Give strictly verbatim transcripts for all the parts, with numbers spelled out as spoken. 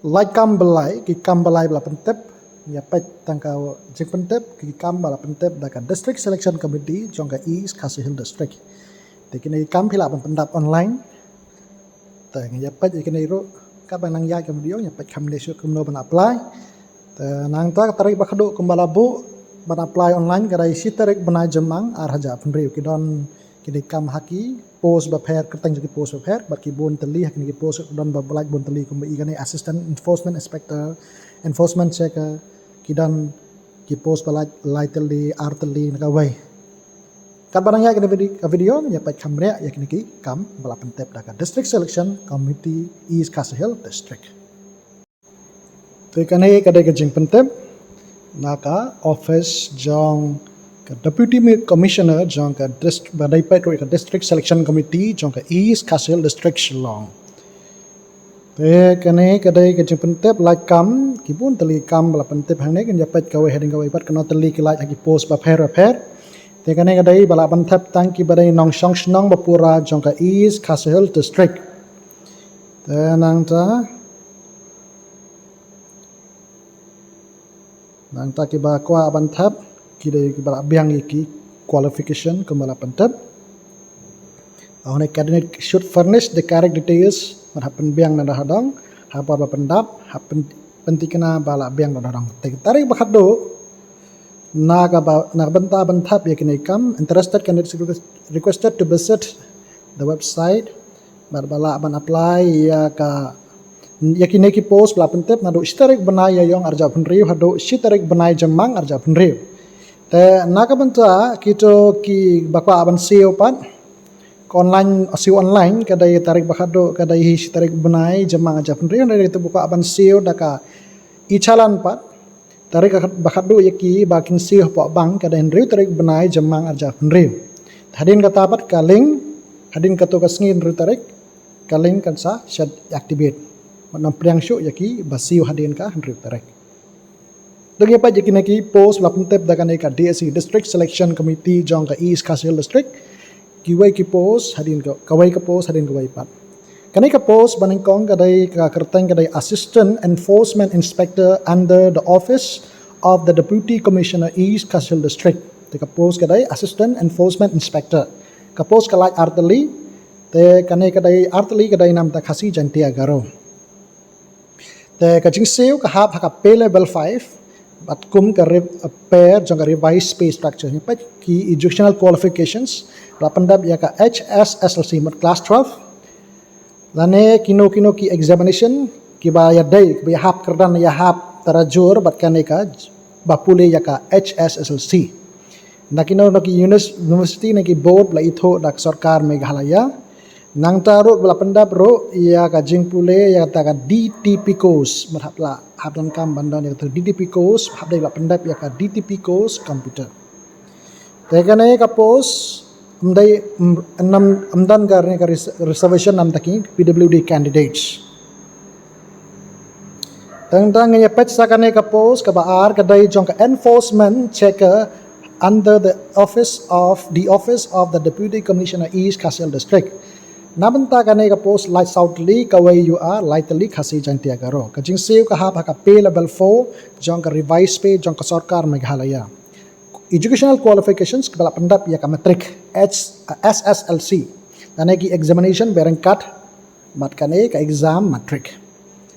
Lait kam ba lai, ki kam ba lai ba la pyntip, ïa peit tang ka jingpyntip ki kam ba la pyntip da ka District Selection Committee jong ka East Khasi Hills District. Te kine ki kam phi lah ban pyndap online. Te ïa peit ïa kine ruh, katba nang ïa ka video ïa peit kham ne shu kumno ban apply. Te nangta ka tarik ba khadduh kumba la buh ban apply online ka dei shi tarik bnai Jymmang ar hajar arphew hynriew. Ki don kine ki kam ha ki post bapher, kyrteng jong ki post bapher, bad ki bun tylli ha kine ki post don ba lait bun tylli kumba i kane Assistant Enforcement Inspector, Enforcement Checker, ki don ki post ba lait lai tylli, ar tylli na kawei. Katba nang ïa kane video, ka video ïa peit kham riang ïa kine ki kam ba la pyntip da ka District Selection Committee East Khasi Hills District. Te kane ka dei ka jingpyntip na ka office jong ka Deputy Mi-, Commissioner jong ka dist-, ba dei peit ruh ïa ka District Selection Committee jong ka East Khasi Hills District Shillong. Te kane ka dei ka jingpyntip lait kam, ki bun tylli kam ba la pyntip hangne, kin ïa peit kawei hadien kawei pat, kano tylli ki lait ha ki post bapher bapher. Te kane ka dei ba la pyntip tang ki ba dei nongshong shnong ba pura jong ka East Khasi Hills District. Te nangta, nangta ki ba kwah ban thep, ki dei ki ba la biang ïa ki qualification kumba la pyntip. Only candidate should furnish the correct details, mut hap pynbiang na da hadong, ha por ba pyndap, hap pyn-, pynthikna ba la biang na da hadong. Te tarik ba khadduh, na ka ba, na ka bynta ban thep ïa kine ki kam, interested candidates request-, requested to visit the website, bad ba lah ban apply ïa ka, ïa kine ki post ba la pyntip naduh shi tarik bnai Ïaïong ar hajar arphew hynriew haduh shi tarik bnai Jymmang ar hajar arphew hynriew. Te na ka bynta kito ki ba kwah ban siew pat, ka online, siew online ka dei tarik ba khadduh ka dei hi shi tarik bnai Jymmang ar hajar arphew hynriew, na kito ba kwah ban siew da ka e-challan pat, tarik ba khadduh ïa ki ba kin siew hapoh bank ka dei hynriew tarik bnai Jymmang ar hajar arphew hynriew. Hadien kata pat ka link, hadien kato ka sngi hynriew tarik, ka link kan sa shah activate. Mut nang pdiang shuh ïa ki ba siew hadien ka hynriew tarik. Dang ïa peit ïa kine ki post ba la pyntip da kane ka D S C, District Selection Committee jong ka East Khasi Hills District. Kiwei ki post hadien ka, kawei ka post hadien kawei pat. Kane ka post ba nyngkong ka dei ka kyrteng ka dei Assistant Enforcement Inspector under the Office of the Deputy Commissioner East Khasi Hills District. Te ka post ka dei Assistant Enforcement Inspector. Ka post ka lait ar tylli, te kane ka dei ar tylli ka dei na bynta Khasi Jaintia Garo. Te ka jingsiew ka hap ha ka pay level five, bad kum ka re-, pay jong ka revised pay structure. Ïa peit ki educational qualifications, ba la pyndap ïa ka H S S L C mut class twelve. Lane kino kino ki examination, ki ba ïadei, ki ba ïahap kyrdan ïahap tarajur, bad kane ka, ba pule ïa ka H S S L C. Na kino kino ki unis-, university ne ki board ba la ithuh da ka sorkar Meghalaya. Nangta ruh ba la pyndap ruh ïa ka jingpule ïa kata ka D T P course, mut hap la, hap donkam ban don ïa kata D T P course, hap dei ba la pyndap ïa ka D T P course computer. Te kane ka post, ym dei, ym, ym, ym don ka, ka res-, reservation na bynta ki P W D candidates. Tang tang ïa peit sa kane ka post kaba ar ka dei jong ka enforcement checker under the office of, the office of the Deputy Commissioner East Khasi Hills District. Na bynta kane ka post lait saw tylli, kawei U R, lai tylli Khasi Jaintia Garo. Ka jingsiew ka hap ha ka pay level four jong ka revised pay jong ka sorkar Meghalaya. Educational qualifications kaba la pyndap ïa ka matric, H-, S S L C. Lane ki examination ba ryngkat bad kane ka exam matric.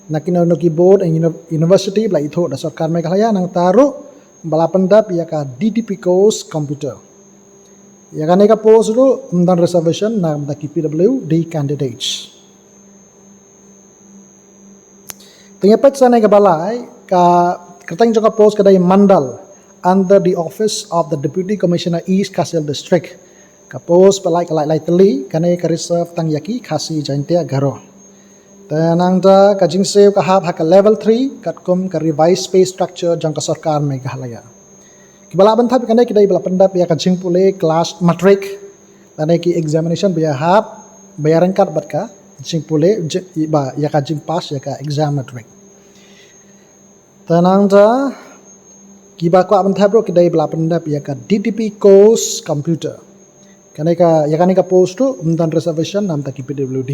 Na kino kino ki board and uni-, university ba la ithuh da sorkar Meghalaya, nangta ruh ba la pyndap ïa ka D T P course computer. Ïa kane ka post ruh ym don reservation na bynta ki P W D candidates. Te ïa peit sa kane kaba lai, ka kyrteng jong ka post ka dei Mandal, under the office of the Deputy Commissioner East Khasi Hills District. Ka post ba lait ka lait lai tylli, kane ka reserve tang ïa ki Khasi Jaintia Garo. Te nangta ka jingsiew ka hap ha ka level three, katkum ka revised pay structure jong ka sorkar Meghalaya. Kiba lah ban thep ïa kane ki dei ba la pyndap ïa ka jingpule class matric, lane ki examination ba ïahap, ba ïaryngkat bad ka jingpule, ji-, ba ïa ka jingpass ïa ka exam matric. Te nangta, kiba kwah ban thep ruh ki dei ba la pyndap ïa ka D T P course computer. Kane ka, ïa kane ka post ruh ym don reservation na bynta ki P W D.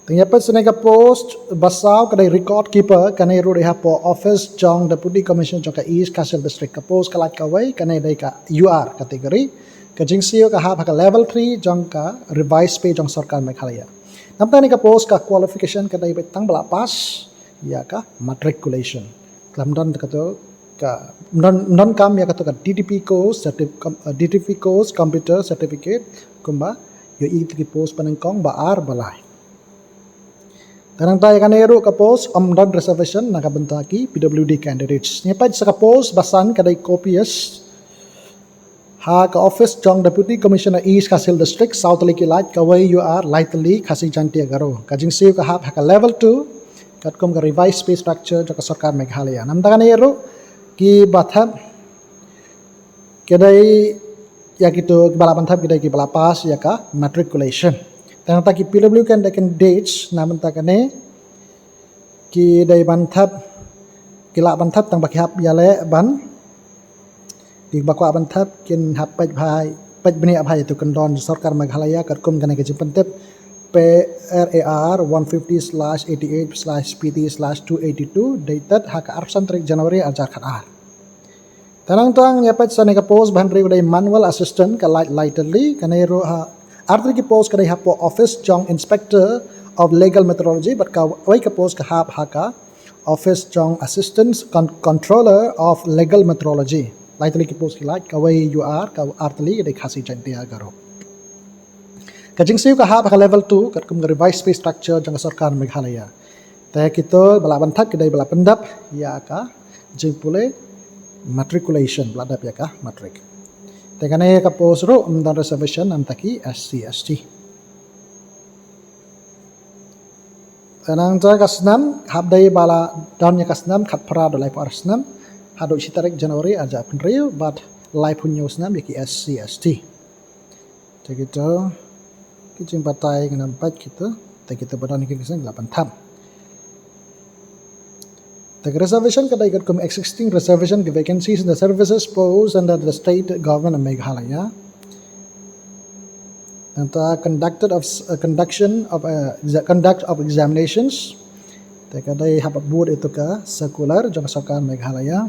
Te ngi ïa peit sa kane ka post ba saw ka dei record keeper, kane ruh dei hapoh office jong Deputy Commissioner jong ka East Khasi Hills District. Ka post ka lait kawei, kane dei ka U R category. Ka jingsiew ka hap ha ka level three jong ka revised pay jong sorkar Meghalaya. Namar kane ka post ka qualification ka dei beit tang ba la pass ïa ka matriculation. Ka ym don kato ka, ym don, ym don kam ïa kato ka D T P course, certif-, com-, uh, D T P course, computer certificate, kumba ïohi ïa ki post ba nyngkong, ba ar, ba lai. Te nangta ïa kane ruh ka post ym don reservation na ka bynta ki P W D candidates. Ngi peit sa ka post ba san, ka dei copyist ha ka office jong Deputy Commissioner East Khasi Hills District, saw tylli ki lait, kawei U R, lai tylli Khasi Jaintia Garo. Ka jingsiew ka hap ha ka level two katkum ka revised pay structure jong ka sorkar Meghalaya. Namar kane ruh ki ba thep, ki dei ïa kito, ki ba lah ban thep ki dei ki ba la pass ïa ka matriculation. Te nangta ki P W D candidates, namar kane ki dei ban thep, ki lah ban thep tang ba ki hap ïaleh ban, ki ba kwah ban thep kin hap peit bha, peit bniah bha ïa ka kyndon sorkar Meghalaya katkum kane ka jingpyntip P R A R one fifty slash eighty eight slash P T slash two eighty two, dated ha ka arphew san tarik January arhajar khatar. Te nangta ngi ïa peit sa kane ka post ba hynriew, ka dei manual assistant, ka lait lai tylli. Kane ruh ha, ar tylli ki post ka dei hapoh office jong Inspector of Legal Metrology, bad kawei ka post ka hap ha ka office jong Assistant Con-, Controller of Legal Metrology. Lai tylli ki post ki lait, kawei U R, ka ar tylli ka dei Khasi Jaintia Garo. Ka jingsiew ka hap ha ka level two katkum ka revised pay structure jong ka sorkar Meghalaya. Te kito ba lah ban thep ki dei ba la pyndep ïa ka jingpule matriculation, ba la dep ïa ka matric. Te kane ka post ruh ym don reservation namar ki S C S T. Te nangta ka snem, hap dei ba la don ïa ka snem khatphra haduh laiphew ar snem, haduh shi tarik January arhajar arphew hynriew, bad laiphew hynñiew snem ïa ki S C S T. Te kito ki jingbatai ngin ym peit kito, te kito ba don ki kynsien ki lah ban thep. Te ka reservation ka dei katkum existing reservation, ki vacancies in the services post under the state government of Meghalaya. Nangta conducted of, uh, conduction of, uh, exa-, conduct of examinations. Te ka dei haba bud ïa ka circular jong ka sorkar Meghalaya.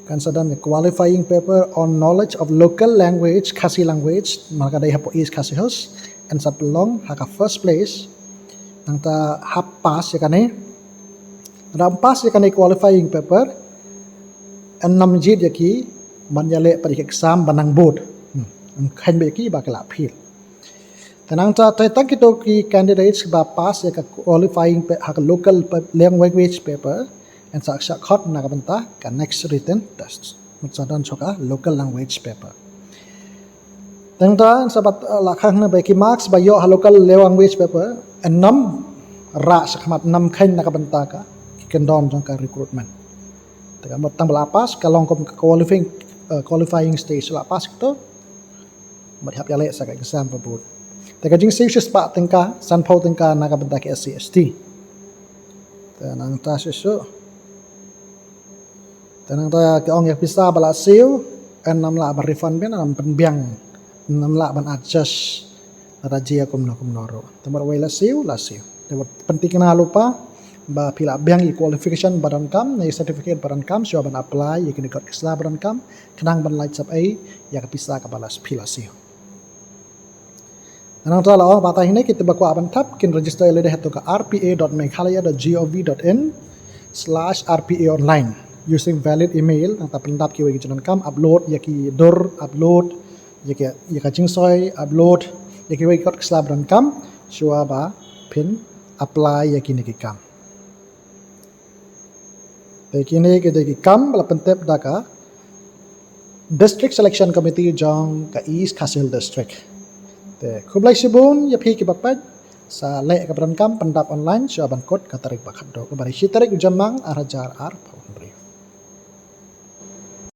Kan sa don ka qualifying paper on knowledge of local language, Khasi language, namar ka dei hapoh East Khasi Hills, yn sa pynlong ha ka first place. Nangta hap pass ïa kane. Haba pass ïa kane qualifying paper, yn ym jied ïa ki ban ïaleh pat ïa ka exam ba nang bud. Hmm. Yn kheiñ beit ïa ki ba ki lah fail. Te nangta, te tang kito ki candidates ba pass ïa ka qualifying pa-, ha ka local pa-, language paper, yn sa shah khot na ka bynta ka next written test. Mut sa don shuh ka local language paper. Te nangta, sa ba, eh, la khang na ba ki marks ba ïoh ha local language paper, yn ym rah shakhmat, yn ym kheiñ na ka bynta ka, ki kyndon jong ka recruitment. Te ka mut tang ba la pass, ka long kum ka qualifying, eh, qualifying stage, la pass kito, mut hap ïaleh sa ka exam ba bud. Te ka jingsiew shispah tyngka, sanphew tyngka na ka bynta ki S C S T. Te nangta shisha. Te nangta ki ong ïa ka pisa ba la siew, yn ym lah ban refund biang, yn ym pynbiang, yn ym lah ban adjust. Lada jia kumno kumno ruh. Te mut wei la siew, la siew. Te mut pynthikna lypa ba phi la biang ïa qualification ba donkam, ne certificate ba donkam, shuwa ban apply ïa kine ki kot ki sla ba donkam, khnang ban lait sap ei ïa ka pisa kaba la phi la siew. Nangta la ong ba ta hine kito ba kwah ban thep kin register ïa lade ha kato ka R P A dot meghalaya dot gov dot in slash R P A online using valid email, nangta pyndap kiwei ki jingdonkam, upload ïa ki dur, upload ïa ki, ïa ka jingsoi, upload ïa kiwei ki kot ki sla ba donkam, shuwa ba phin apply ïa kine ki kam. Te kine ki dei ki kam ba la pyntip da ka District Selection Committee jong ka East Khasi Hills District. Te khublei shibun ïa phi kiba peit, sa leh kaba donkam pyndap online, shuwa ban kut ka tarik ba khatduh, kaba dei shi tarik u Jymmang arhajar arphew.